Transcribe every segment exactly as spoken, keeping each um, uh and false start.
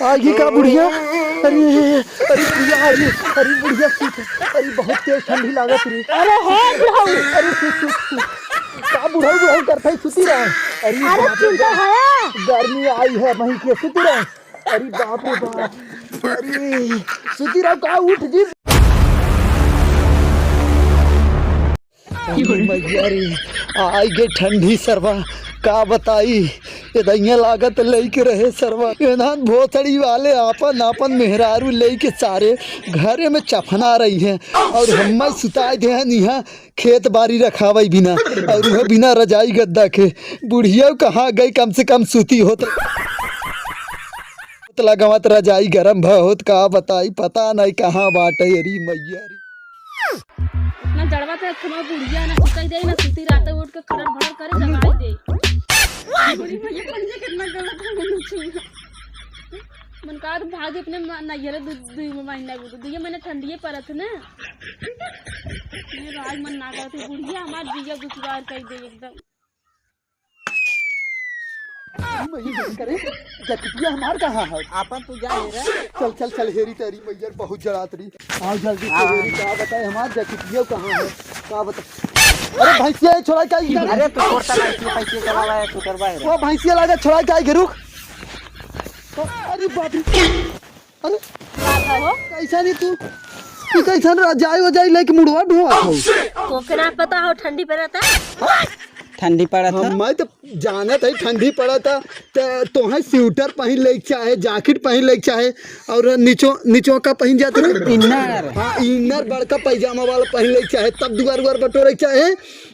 आगी का बुढ़िया? अरे, अरे बुढ़िया, अरे, अरे बुढ़िया, सुत, अरे बहुत तेज ठंडी लागत रे। अरे हे बुढ़ऊ। अरे सुत, सुत, सुत। का बुढ़ऊ, बुढ़ऊ करत है, सुती रह। अरे अरे बाप रे चिंता बाप। है। गर्मी आई है, वहीं के सुती रह। अरे बाप रे बाप। अरे सुती रह, का उठ जी। अरे मैया रे, आई गे ठंडी सरवा, का बताई, ये दइया लागत लइके रहे सरवा। एनान भोसड़ी वाले आपन, आपन मेहरारू लइके सारे घरे में चफना रही हैं और हम्मै सुताई देहन इहाँ खेत बारी रखावै बिना और उहो बिना रजाई गद्दा के। बुढ़िया कहाँ गई, कम से कम सुती होत। लगवत रजाई गरम भ होत, का बताई, पता नहीं कहाँ बाटे। अरे मैया रे। इतना जड़वा त हमार बुढ़िया ना सुतई दे, ना सुती, रात उठ के खड़र भड़र करे, जगाई दे। बुढ़ी भैया पंजे कितना गलत है, मनु छुआ। मन का तो भाग अपने मा-, नैहरे दु-, दु महीना, दु, दु महीना ठंडिये पड़त है ना। ये राज मन ना करत है, बुढ़िया हमार जिया दुश्वार कर दे एकदम। अरे मैया, करे, जकटिया हमार कहाँ है? आपन तू जा हेरा। चल, चल, चल, हेरी तेरी मैया, बहुत जड़ात रही। आओ जल्दी से आओ। हेरी, का बताए, हमार जकटिया कहाँ है? का बता-, अरे भैंसिया, ये छोड़ा क्या इधर? अरे तू छोड़ता नहीं, तू कैसे चला रहा है, तू करवा है। वो भैंसिया लगा, छोड़ा क्या इधर, रुक। अरे बाप रे। अरे, का हो? कैसा नहीं तू? तू कैसा रजाई वजाई लेके मुड़वा ढोआ हो? तोके ना पता हो ठंडी पड़त है? ठंडी पड़त है? हम, मैं तो जानत है ठंडी पड़त है, त तोहे स्वेटर पहिन लेके चाहे, जैकेट पहिन लेके चाहे, और नीचो, नीचो का पहिन जात है? इनर। हाँ, इनर बड़का पैजामा वाला पहिन लेके चाहे, तब दुआर उआर बटोरे के चाहे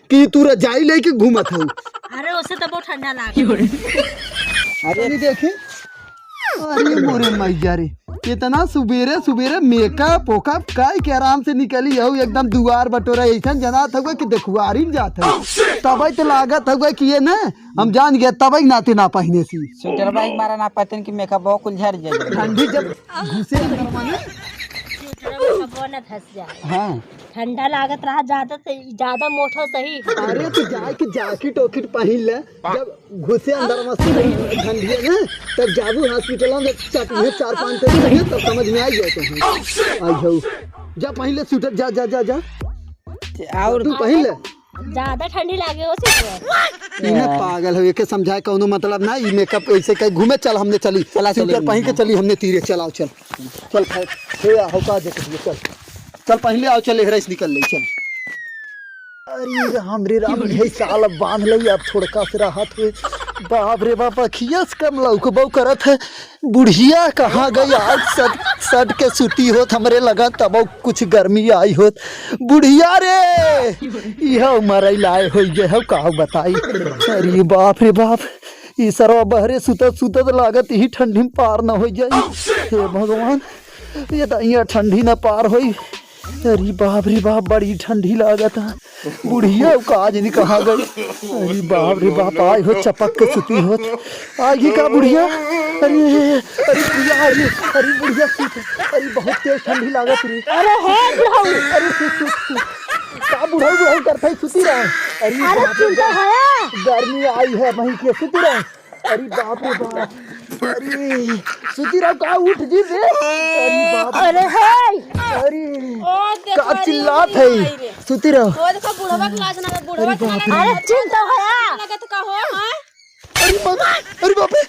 कि तू रजाई लेके घूमत हो। अरे, उससे तो बहुत ठंडा लागे। अरे, नहीं देखे? अरे मोरे मैया रे, इतना सुबेरे सुबेरे मेकअप ओकअप काहे के आराम से निकली हो, एकदम दुआर बटोरा ऐसन जनात हउए कि देखुआरी में जात हउए। तबे तो लागत हउए कि ये ना, हम जान गए तबे नाते ना पहिने सी। स्वेटर भाई मारा ना पहतन कि मेकअप बहुत कुल झड़ जाए। ठंडी जब घुसे अंदर में ना। स्वेटर में मेकअप ना धस जाए। हाँ। ठंडा लागत रहा ज्यादा, तो ज्यादा मोटो सही। अरे तो जाए के जैकेट ओकेट पहिन ले, जब घुसे अंदर में से ठंडिया ना, तब जाबू हॉस्पिटल में चट में चार पाँच टेम लगे, तब समझ में आई जाए तो। आई हो, जा पहिन ले स्वेटर, जा, जा, जा, जा। और तू पहिन ले। ज्यादा ठंडी लागे हो स्वेटर। ई ना पागल हो, एके समझाए कौनो मतलब ना, ई मेकअप ऐसे कहीं घूमे, चल हमने चली। चला, चली। स्वेटर पहिन के चली हमने तीरे, चल आओ, चल। चल, खा-, हे, आ, हो का जैकेट, चल। चल, पहले आओ, चल, एहरा से निकल ले, चल। अरे राम रे राम, यही साल अब बांध ले, अब थोड़का से राहत हुए। बाप रे बाप, अखिया से कम लौकबो करत है। बुढ़िया कहाँ गई? आज सट, सट के सुती होत हमरे लगा, तबो कुछ गर्मी आई होत। बुढ़िया रे, यह मरई लाए होई गए हो, का बताई। अरे बाप रे बाप, ई सरवा बहरे सुतत सुतत लागत ही ठंडी में पार न हो जाई। हे भगवान, ये तो यहाँ ठंडी ना पार होई। अरे बाप रे बाप, बड़ी ठंडी लागत है। बुढ़िया का आज नहीं कहाँ गई? अरे बाप रे बाप, आई हो चपक के सुती होत। आगी का बुढ़िया? अरे, अरे बुढ़िया, अरे, अरे बुढ़िया सुत, अरे बहुत तेज ठंडी लागत रे। अरे हे बुढ़ऊ। अरे सुत, सुत, सुत। का बुढ़ऊ, बुढ़ऊ करत है, सुती रह। अरे अरे बाप रे चिंता बाप। है। गर्मी आई है, वहीं के सुती रह। अरे बाप रे बाप। अरे, सुती रहो, का उठ जी बे। अरे बाप रे। अरे हे। अरे, ओ, देखो, का अरे, चिल्लात अरे, है? अरे। सुती रहो। ओ, देखो, बुढ़वा के लाज ना लगे, बुढ़वा अरे के बाप रे। अरे, चिंता है। लाज ना लगे तो का हो, हाँ? अरे बाप, अरे बाप रे।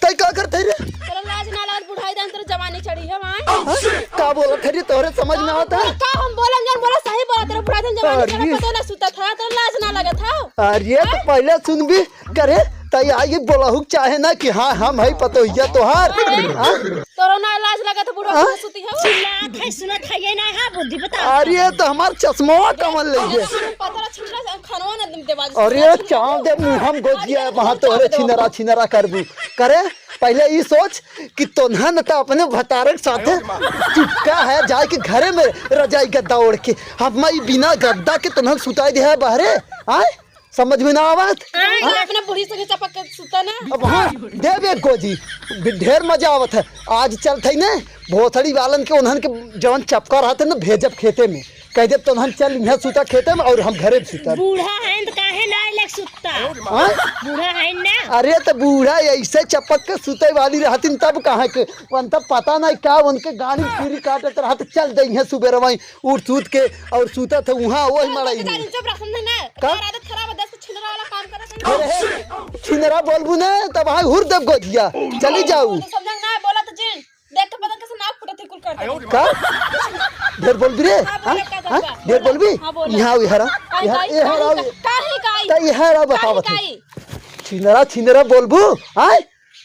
तै का करत है रे? तोरा लाज ना लगत, बुढ़ाई दान तोरा जवानी चढ़ी है, हाँ? हाँ? का बोलत है रे, तोहरे समझ ना आवत है? का हम बोलन जन बोला, सही बोला, तोरा बुढ़ाई दान जवानी अरे। चढ़ी, पता ना सुतत है, तोरा लाज ना लगत है? अरे, तो हाँ? पहले सुनबी, करे, तई आगे बोलहु चाहे ना कि हाँ, हम है पतोहिया तोहार। अरे, हाँ? तोरो ना लाज लगत है, बुढ़वा हाँ? के सुती है। चिल्लात है, सुनत है, ये ना है, बुद्धि बता। अरे, तो हमार चश्मवा कमल ले गए। पतरा छिनरा से खनवा ना देवा दे। अरे, चाँव दे मुँह हम गोजिया, वहाँ तोहरे छिनरा, छिनरा करबू। करे, पहले ई सोच कि तोन्हन तो अपने भतारक साथे चुपका है, जाए के घरे में रजाई गद्दा ओढ़ के। हम ई बिना गद्दा के तोन्हन सुताई दे है बहरे, आय? समझ में ना आवत? आय, हाँ? अपने बूढ़ी संगे चपक के सुता ना। अब हाँ, देबे गोजी, ढेर मजा आवत है। आज चलत है ने, भोसड़ी वालन के, उन्हन के जवन चपका रहत है ना, भेजब खेते में। कह देब तोन्हन चल इहाँ सुता खेते में और हम घरे में सुता। बूढ़ा है तो काहे ना आइले सुत्ता। हाँ? बूढ़ा है ना? अरे, त बूढ़ा ऐसे चपक के सुते वाली रहतिन, तब कहाँ के, उनका पता नहीं का, उनके गाड़ी में कीड़ी काटत रहत, चल दे हैं सुबेरे वहीं उठ सूत के, और सूता था वहाँ, वही हाँ, मड़ई तो में। चुप रह, समझे ना? का? हमार आदत खराब है, दस को छिनरा वाला काम करत है। अरे, छिनरा बोलबू ना, तब हाँ हुर देब गोजिया, चली जाऊ। समझे ना, बोला तो जिन। देख के पता कैसे नाक फूटत है कुल कर दे। का? ढेर बोलबी रे? हाँ, बोला, हाँ? का हाँ? करबा? ढेर बोला। बोलबी? हाँ, बोला। यहाँ आओ, यहाँ आओ। काहे, यहाँ, काहे, यहाँ काहे, आओ। काहे, काहे? त यहाँ आओ, काहे, बताओ, बताओ। काहे? छिनरा, छिनरा बोलबू? हाँ?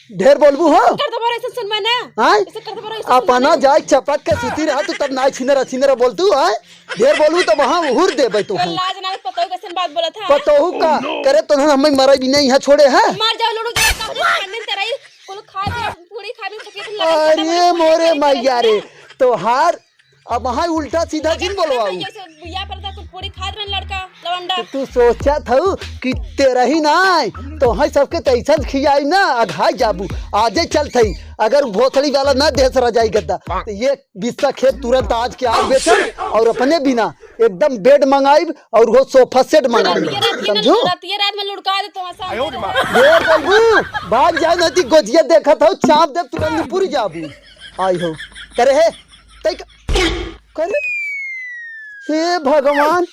ढेर बोलबू हो? कर दे बरे, ऐसे सुनबा ना। हाँ? ऐसे कर दे बरे, ऐसे अपना सुनबा ना। जाए चपक के सूती रहा तू, तब ना छिनरा, छिनरा बोल तू, हाँ? ढेर बोलबू तब वहाँ हुर देबै तो तो हम। लाज ना पतोहू कैसन बात बोलत है? पतोहू का? करे तो हम मरे भी नहीं यहाँ छोड़े हैं। मर जाओ लूडो, जरा कहते खाने तेरा ही कुल खा दे, पूरी खा दे, सफेद लगा के अरे खत्म मोरे खा दे, मैया रे, खा दे। तोहार अब वहाँ उल्टा सीधा जिन बोलवाऊ। जैसे बिया पर था, कुल पूरी खात रहन लड़का, लवंडा। तो तू सोचा था कि तेरा ही ना आए, तो हम सबके तैसन खियाई ना, अघाई जाबू। आजे चल थई, अगर भोसड़ी वाला ना देस रजाई गद्दा, तो ये बिस्सा खेत तुरंत आज के आज बेचब और अपने बिना एकदम बेड मंगाइब और वो सोफा सेट मंगाइब, रतिये रात में समझू? रतिये रात में लुढ़का दे तो हंसा दे। ढेर बोलबू, भाग जाए, नहीं तो गोजिया देखत हो, चाप दे, तुरंत पूरी जाबू। आई हो, करे है, तई क-, करे, हे भगवान,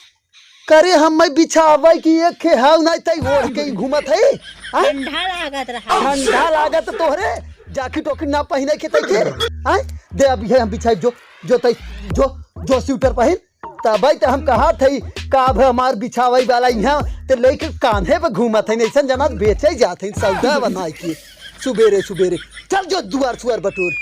करे हम बिछावे कि एक खे हाव नहीं, तई ओढ़ के ही घूमत है, हाँ? ठंडा लागत रहा। ठंडा लागत तोहरे, जाकिट ओकिट ना पहिने के तई के, हाँ? दे अभी है हम बिछाई जो, जो तई, जो, जो स्वेटर पहिन, तबै त हम कहत हई, का अब हमार बिछावई वाला इहाँ ते लेके कान्हे पे घूमत हईन, अइसन जना बेचे जात हईन सौदा बनाई के सुबेरे सुबेरे। चल जो दुआर सुआर बटोर।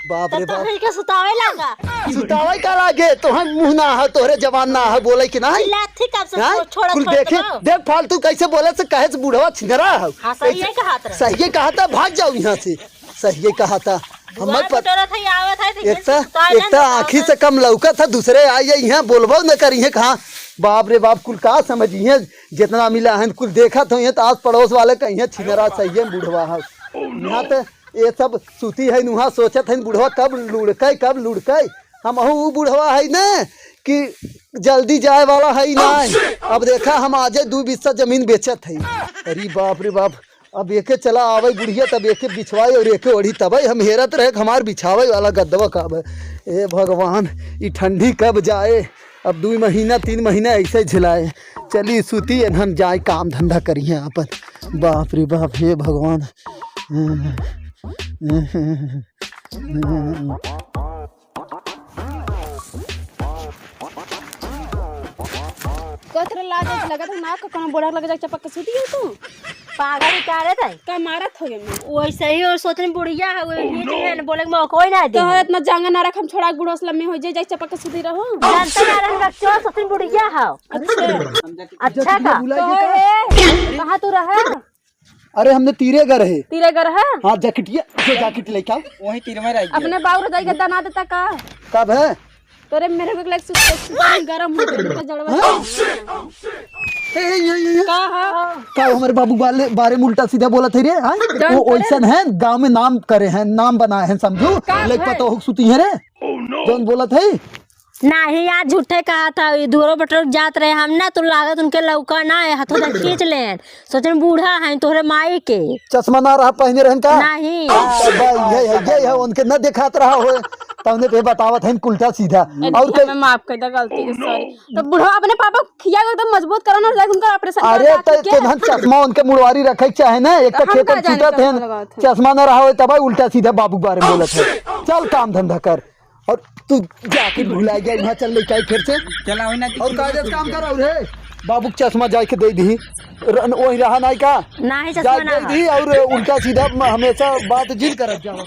बाप रे तब तो बाप। हमके सुतावे लागा। सुतावे का लागे? तोहर मुँह ना है, तोहरे जबान ना है, बोले कि नहीं? लाठी कब से हाँ? छो-, छोड़त कुल छोड़त देखे, रहो। देख फालतू कैसे बोले से कहे से बुढ़वा छिनरा है। हाँ, सही कैसे? है कहत रहे। सही है कहत है, भाग जाओ यहाँ से। सही कहा था। दुआर हमर पर पटोरत है, आवत है, तो एक ये ता, सुताए एक ना ता बताओ आँखी तो। से कम लौकत है, दूसरे आई है, यहाँ बोलबो न करी है, कहाँ? बाप रे बाप, कुल का समझी है, जितना मिला है, कुल देखत हो, ये तो आस पड़ोस वाले कहीं है, छिनरा सही है, बुढ़वा है। यहाँ तो ये सब सूती है, नुहा सोचत है, बुढ़वा कब लुढ़के, कब लुढ़के। हम अहू ऊ बुढ़वा है न कि जल्दी जाए वाला है ना। अब देखा, हम आजे दू बिस्सा जमीन बेचत है। अरे बाप रे बाप, अब एके चला आवे बुढ़िया, तब एके बिछवाई और एके ओढ़ी, तबे हम हेरत रहे कि हमार बिछावे वाला गद्दवा कब है। ए भगवान, ई ठंडी कब जाए? अब दुई महीना, तीन महीना ऐसे झेलाए। चली सूती, एनहन जाए, काम धंधा करिहे आपन। बाप रे बाप, हे भगवान। कतरे लाज लगत है ना, कोनो बोड़ा लग जाए, चपक के सूती है तू। पागल ही का रे तै? का मारत हो ये में? वैसे ही और सोचन बुढ़िया है, वो हिट है, बोले के मौको ही ना दे। तो इतना जांगा ना रख, हम छोड़ा के बुढ़वा से लम्बे हो जाए, जाए चपक के सूती रहो। जानते ना रहन बच्चों, सोचन बुढ़िया है। अच्छा। अच्छा का? तो हे, कहाँ तू रहे? अरे हमने तीरे घर है। तीरे घर है? हाँ, जैकेटिया, जो जैकेट लेके आओ। वही तीर में रह गया। अपने बाबू रजाई गद्दा ना देता का? कब है? तोरे मेरे को लाइक सुपर, सुपर गरम हो गया, तो जड़वा। हाँ? ए, ए, ये, ये, ये। का है? का हमारे बाबू वाले बारे में उल्टा सीधा बोला थे रे, हाँ? जान वो करे। ओइसन है, गांव में नाम करे हैं, नाम बनाए हैं, समझू? का लेकिन है? पता हो सुती है रे? जौन बोला थे? नाही, आज झूठे कहा था, ये दूरो बटोर जात रहे हम ना, तो लागत उनके लौका ना है, हाथों से खींच लेन। सोचन बूढ़ा है तोहरे माई के। चश्मा ना रहा पहने रहन का? नहीं। अब ये है, ये है, उनके न देखात रहा हो, तउने पे बतावत है उल्टा सीधा। अच्छा, और कहीं मैं माफ कर दे गलती के, सॉरी। तो बुढ़वा अपने पापा खिया के एकदम मजबूत करो ना, जाके उनका ऑपरेशन अरे करा तो के। तो हम चश्मा उनके मुड़वारी रखे चाहे ना, एक तो हम खेत का में जाने चूतत कहाँ हैं, लगावत हैं। चश्मा न रहा हो तब उल्टा सीधा बाबू के बारे में बोलत है। चल काम धंधा कर। और तू जाके भुला गया, यहाँ चल लेके आई फिर से। चला वही ना और कायदे से काम कर। और हे बाबू के चश्मा जाए के दे दी, र-, वही रहा नाई का? नाही, चश्मा जाए ना दे रहा। दी और उल्टा सीधा म-, हमेशा बात जिन करत जाओ।